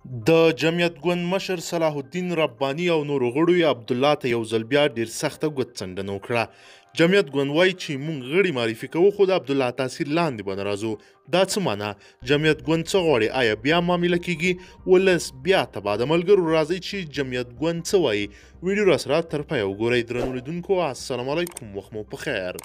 د جمعیت ګوند مشر صلاح الدین رباني او نورو غړو یې عبدالله ته یو ځل بیا ډېر سخته ګوتڅنډنه وکړه. جمعیت ګوند وایي چې موږ غړي معرفي کوو، خو د عبدالله تاثیر لاندې به نه راځو. دا څه معنا؟ جمعیت ګوند څه غواړي؟ آیا بیا معامله کیږي؟ ولس بیا تباه د ملګرو. راځئ چې جمعیت ګوند څه وایي، ویډیو راسره تر پایه وګورئ. درنو لیدونکو السلام علیکم، وخت مو پخیر.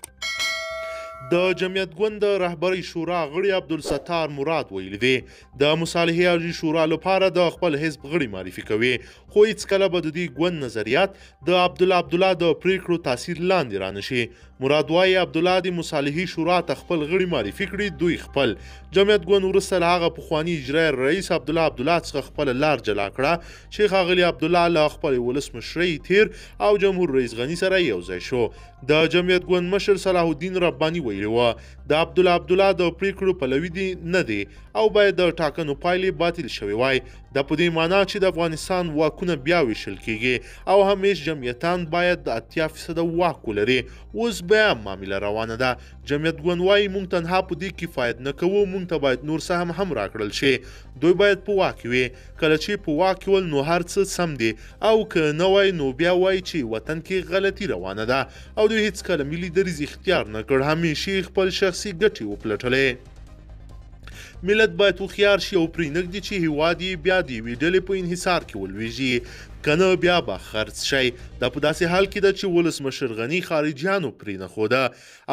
د جمعیت ګوند د رهبرۍ شورا غړي عبدالستار مراد ویلي دي د مصالحې عالي شورا لپاره د خپل حزب غړي معرفي کوي، خو هیڅکله به د دې ګوند نظریات د عبدالله عبدالله د پریکړو تاثیر لاندې رانشي. مراد وایي عبدالله د مصالحې شورا ته خپل غړي معرفي کړي، دوی خپل. جمعیت ګوند وروسته له هغه پخواني اجرایي رئیس عبدالله عبدالله څخه خپله لار جلا کړه چې ښاغلي عبدالله له خپلې ولسمشرۍ تیر او جمهور رئیس غني سره یو ځای شو. د جمعیت ګوند مشر صلاح الدین رباني ویلي وه د عبدالله عبدالله د پریکړو پلوي دي نه دی او باید د ټاکنو پایلې باطل شوې وای. دا په دې معنا چې د افغانستان واکونه بیا ویشل کیږي او همیش جمعیتان باید د 80% واک ولري. اوس بیا معامله روانه ده. جمعیت ګوند وایي موږ تنها په دې کفایت نه کوو، موږ ته باید نور سهم هم راکړل شي. دوی باید په واک وي، کله چې په واک ول نو هر څه سم دي، او که نه وای نو بیا وایي چې وطن کې غلطي روانه ده او دوی هیڅکله ملي دریځ اختیار نه کړ، همیشه خپل شخصي ګټې وپلټلې. ملت باید هوښیار شي او پرې نه ږدي چې هیواد یې بیا د یوې ډلې په انحصار کې ولویږي، که نه بیا به خرڅ شي. دا په داسې حال کې ده چې ولسمشر غني خارجیانو پرې نه ښوده.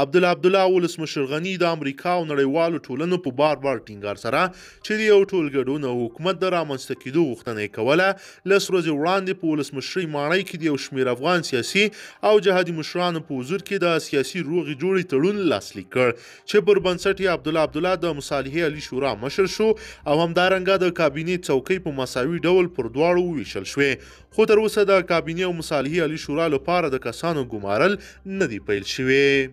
عبدالله عبدالله ولسمشر غني د امریکا او نړیوالو ټولنو په بار بار ټینګار سره چې د یو ټولګډونه حکومت د رامنځته کېدو غوښتنه یې کوله، لس ورځې وړاندې په ولسمشرۍ ماڼۍ کې د یو شمېر افغان سیاسي او جهادي مشرانو په حضور کې د سیاسي روغې جوړې تړون لاسلیک کړ چې پر بنسټ یې عبدالله عبدالله د مصالحې عالي شورا مشر شو او همدارنګه د کابینې څوکۍ په مساوي ډول پر دواړو وویشل شوې. خو تر اوسه د کابینې او مصالحې عالي شورا لپاره د کسانو ګمارل نه دي پیل شوي.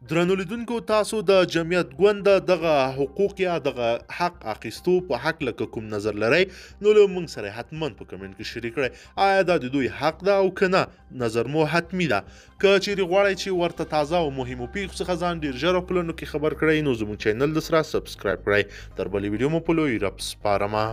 درنو لیدونکو، تاسو د جمعیت ګوند دغه حقوق یا دغه حق اخیستو په حق لکه کوم نظر لرئ نو له موږ سره حتما په کمنټ کې شریک کړئ. آیا دا د دوی حق ده او که نه؟ نظر مو حتمي ده. که چیرې غواړئ چې ورته تازه او مهمو پیښو څخه ځان ډېر ژر او په لنډو کې خبر کړئ نو زموږ چینل د سره subscribe کړئ. تر بلې ویډیو مو په لوی رب سپارمه.